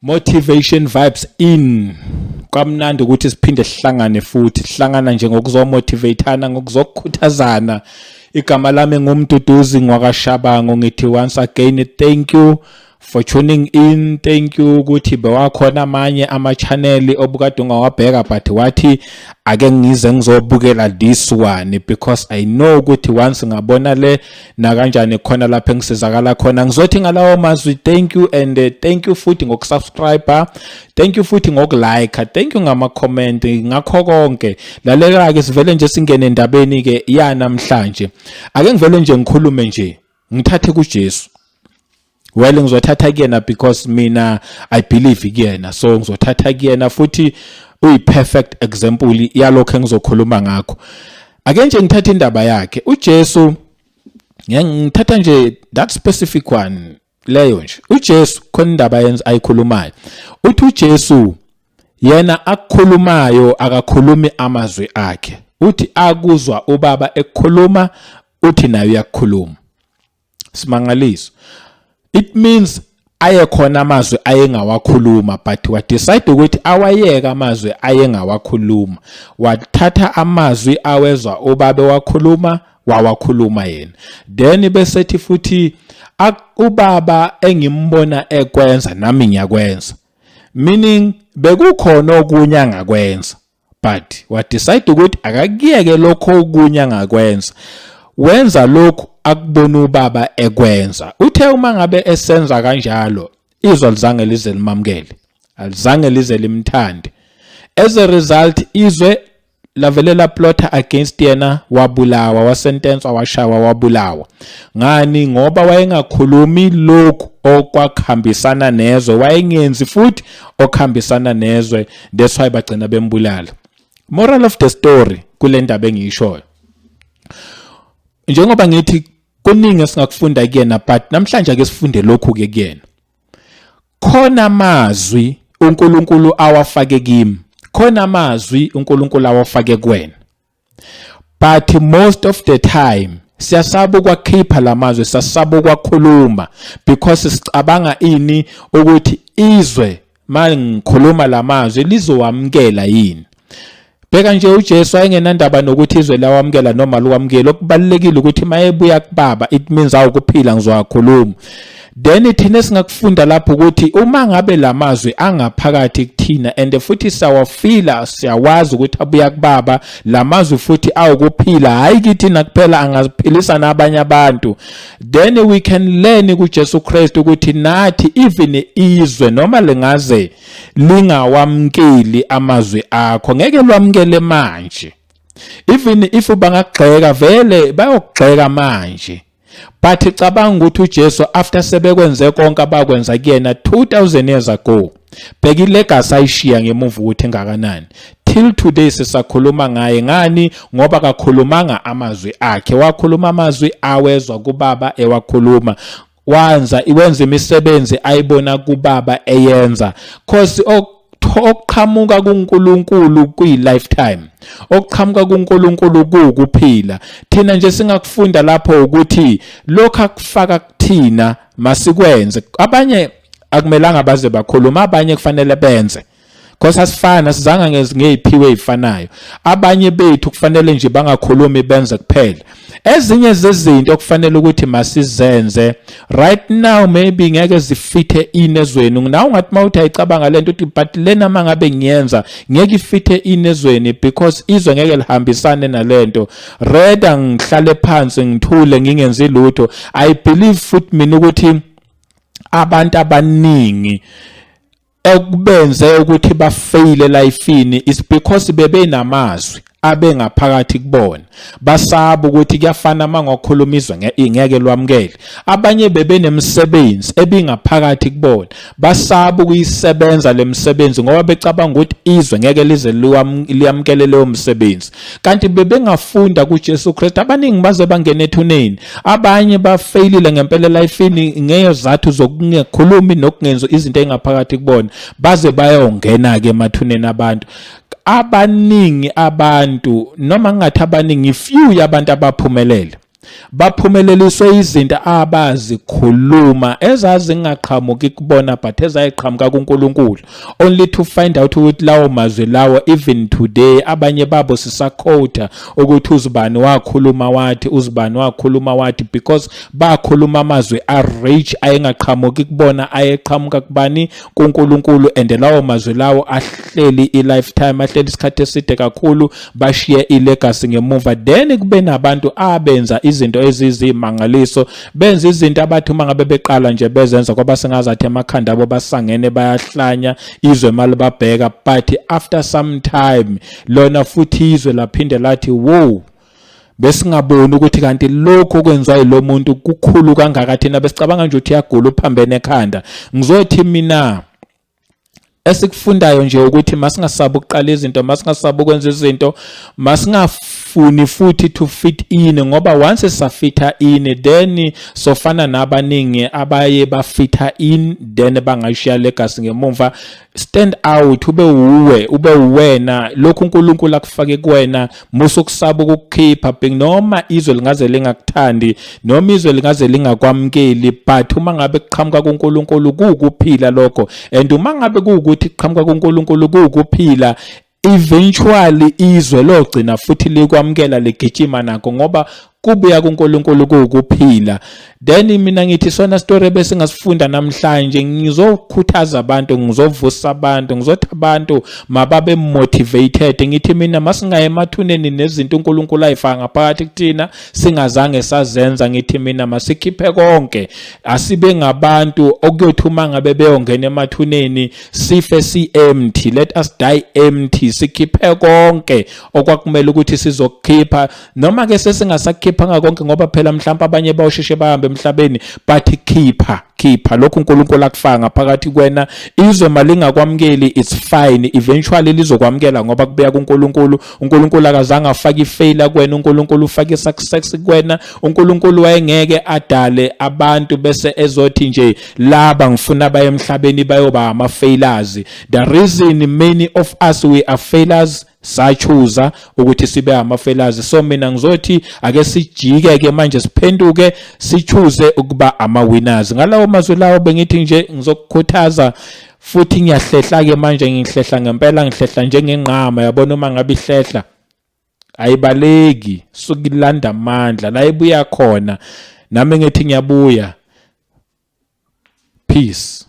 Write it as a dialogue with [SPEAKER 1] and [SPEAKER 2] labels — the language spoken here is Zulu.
[SPEAKER 1] Motivation vibes in. Kwamnandi ukuthi siphinde sihlangane futhi, sihlangana nje ngokuzomotivateana, ngokuzokukhuthazana. Igama lami nguMduduzi ngwakaShabango, ngithi once again thank you for tuning in. Thank you ukuthi bewakhona amanye ama-channel obukade ungawabheka, but wathi ake ngize ngizobukela this one because I know ukuthi once ngabona le nakanjani khona lapho engisizakala khona. Ngizothi ngalawo mazwi thank you, and thank you futhi ngokusubscribe, thank you futhi ngokulike, thank you ngama-comment, ngakho konke. Lalela-ke, sivele nje singene endabeni ke yanamhlanje. Ake ngivele nje ngikhulume nje, ngithathe kuJesu. Well, ngizothatha kuyena because mina I believe kuyena, so ngizothatha kuyena futhi uyi perfect example yalokho engizokhuluma ngakho. Ake nje ngithathe indaba yakhe uJesu, ngithatha nje that specific one leyo nje. UJesu khona indaba yenza ayikhulumayo, uthi uJesu yena akukhulumayo akakhulumi amazwi akhe, uthi akuzwa ubaba ekukhuluma, uthi naye uyakukhuluma. Simangaliso. It means ayekhona amazwi ayengawakhuluma, but wa decide ukuthi awayeka amazwi ayengawakhuluma, wathatha amazwi awezwa ubaba wakhuluma, wawakhuluma yena. Then besethi futhi ubaba engimbona ekwenza nami ngiyakwenza, meaning bekukhona okunye angakwenza, but wa decide ukuthi akakuyeke lokho okunye angakwenza, wenza lokhu akubona ubaba ekwenza. Uthe uma ngabe esenza kanjalo, izwe alizange lize limamukele, alizange lize limthande. As a result, izwe lavele laplotha against yena, wabulawa, wasentenswa, washawa, wabulawa. Ngani? Ngoba wayengakhulumi lokhu okwakuhambisana nezwe, wayengenzi futhi okuhambisana nezwe. That's why bagcina bembulala. Moral of the story kule ndaba engiyishoyo, njengoba ngithi kuningi esingakufunda kuyena, but namhlanje ake sifunde lokhu ke kuyena. Khona amazwi uNkulunkulu awafake kimi, khona amazwi uNkulunkulu awafake kuwena, but most of the time siyasaba ukwakhipha lamazwi, siyasaba ukwakhuluma because sicabanga ini? Ukuthi izwe mangikhuluma lamazwi lizowamukela yini? Bheka nje, uJesu wayengenandaba nokuthi izwe lawamukela noma liwamukela. Okubalulekile ukuthi mayebuya kubaba, it means awukuphila ngizowakhuluma. Then thina singakufunda lapho ukuthi uma ngabe lamazwi angaphakathi kuthina and futhi siyawafila, siyawazi ukuthi abuya kubaba lamazwi futhi awukuphila, hayi kithina kuphela, angaphilisa nabanye abantu. Then we can learn kuJesu Christ ukuthi nathi even izwe noma lingaze lingawamkeli amazwi akho, ngeke lwamkele manje. Even if bangagxeka, vele bayokugxeka manje, but cabanga ukuthi uJesu after sebekwenze konke abakwenza kuyena 2000 years ago, bheka ilegacy ayishiya ngemuva ukuthi engakanani. Till today sisakhuluma ngaye. Ngani? Ngoba kakhulumanga amazwi akhe, wakhuluma amazwi awezwa kubaba ewakhuluma, wanza iwenza imisebenzi ayibona kubaba eyenza, cause okuqhamuka kuNkulunkulu kuyi lifetime, okuqhamuka kuNkulunkulu kuwukuphila. Thina nje singakufunda lapho ukuthi lokho akufaka kuthina masikwenze. Abanye akumelanga baze bakhuluma, abanye kufanele benze, because asifana, sizanga ngeziphiwe ezifanayo. Abanye bethu kufanele nje bangakhulumi, benze kuphela. Ezinye zezinto okufanele ukuthi masizenze right now maybe ngeke zifithe in ezweni. Nawe ungathi mawuthi ayicabanga lento uthi, "But lena mangabe ngiyenza ngeke ifithe in ezweni because izwe ngeke lihambisane nalento. Rather ngihlale phansi ngithule, ngingenzi lutho." I believe futhi mina ukuthi abantu abaningi ekubenze ukuthi bafeyile lifeini is because bebenamazwi abengaphakathi kubona, basaba ukuthi kuyafana mangokhuluma izwe ngeke lwamukele. Abanye bebenemsebenzi ebingaphakathi kubona, basaba ukuyisebenza lemsebenzi ngoba becabanga ukuthi izwe ngeke lize liyamukele leyo msebenzi, kanti bebengafunda kuJesu Kristu. Abaningi baze bangena ethuneni, abanye bafeyilile ngempela lifeini ngezathu zokungekhulumi nokungenzi izinto engaphakathi kubona, baze bayongena ke emathuneni abantu abaningi. Abantu noma ngingathi abaningi, few yabantu abaphumelele. Baphumeleliswe izinto abazikhuluma ezazingaqhamuki kubona but ezayiqhamuka kuNkulunkulu, only to find out ukuthi lawo mazwi lawo, even today, abanye babo sisaquota ukuthi uzibani wakhuluma wathi, uzibani wakhuluma wathi, because bakhuluma amazwi a-rich ayengaqhamuki kubona, ayeqhamuka kubani? KuNkulunkulu. And lawo mazwi lawo ahleli i-lifetime, ahleli isikhathi eside kakhulu, bashiye i-legacy ngemuva. Then kube nabantu abenza izinto ezizimangaliso, benza izinto abathi uma ngabe beqala nje bezenza kwabasengazathi emakhanda abo basangene, bayahlanya, izwe mali babheka, but after some time lona futhi izwe laphinde lathi, "Wow, besingaboni ukuthi kanti lokho okwenziwa yilo muntu kukhulu kangaka. Thina besicabanga nje ukuthi uyagula, uphambene ekhanda." Ngizothi mina esikufundayo nje ukuthi masingasabi ukuqala izinto, masingasabi ukwenza izinto, masingafuni futhi to fit in, ngoba once safitha in, then sofana nabaningi abaye bafitha in, then bangashiya legacy ngemumva. Stand out, ube uwe, ube uwena. Lokhu uNkulunkulu akufake kuwena, musa ukusaba ukukhipha, noma izwe lingaze lingakuthandi, noma izwe lingaze lingakwamukeli, but uma ngabe kuqhamuka kuNkulunkulu kuwukuphila lokho. And uma ngabe kuwukuthi kuqhamuka kuNkulunkulu kuwukuphila, eventually izwe logcina futhi likwamukela, ligijima nakho, ngoba kubuya kuNkulunkulu kuwukuphila. Then mina ngithi sona story bese ngasifunda namhlanje, ngizokhuthaza abantu, ngizovusa abantu, ngizothi abantu mababe motivated. Ngithi mina masingaye emathuneni nezinto uNkulunkulu ayifaka ngaphakathi kuthina singazange sazenza. Ngithi mina masikhiphe konke, asibe ngabantu okuyothi uma ngabe beyongena emathuneni sife si empty. Let us die empty. Sikhiphe konke okwakumele ukuthi sizokukhipha, noma ke sesingasakukhiphanga konke, ngoba phela mhlawumbe abanye bawusheshe bahambe emhlabeni, but khipha, khipha lokhu uNkulunkulu akufaka ngaphakathi kwena. Izwe malingakwamukeli, it's fine, eventually lizokwamukela, ngoba kubuya kuNkulunkulu. UNkulunkulu akazange afake ifailure kuwena, uNkulunkulu ufake isuccess kuwena. UNkulunkulu wayengeke adale abantu bese ezothi nje, "Laba ngifuna baye emhlabeni bayoba ama failures." The reason many of us, we are failures, sachuza ukuthi sibe ama-failures. So mina ngizothi ake sijike ke manje, siphenduke, sichoose ukuba ama-winners. Ngalawo mazwi lawo, bengithi nje ngizokukhuthaza futhi. Ngiyahlehla ke manje, ngihlehla ngempela, ngihlehla njengenqama. Yabona, uma ngabe ihlehla ayibaleki, sukulanda amandla la ibuya khona. Nami ngithi ngiyabuya. Peace.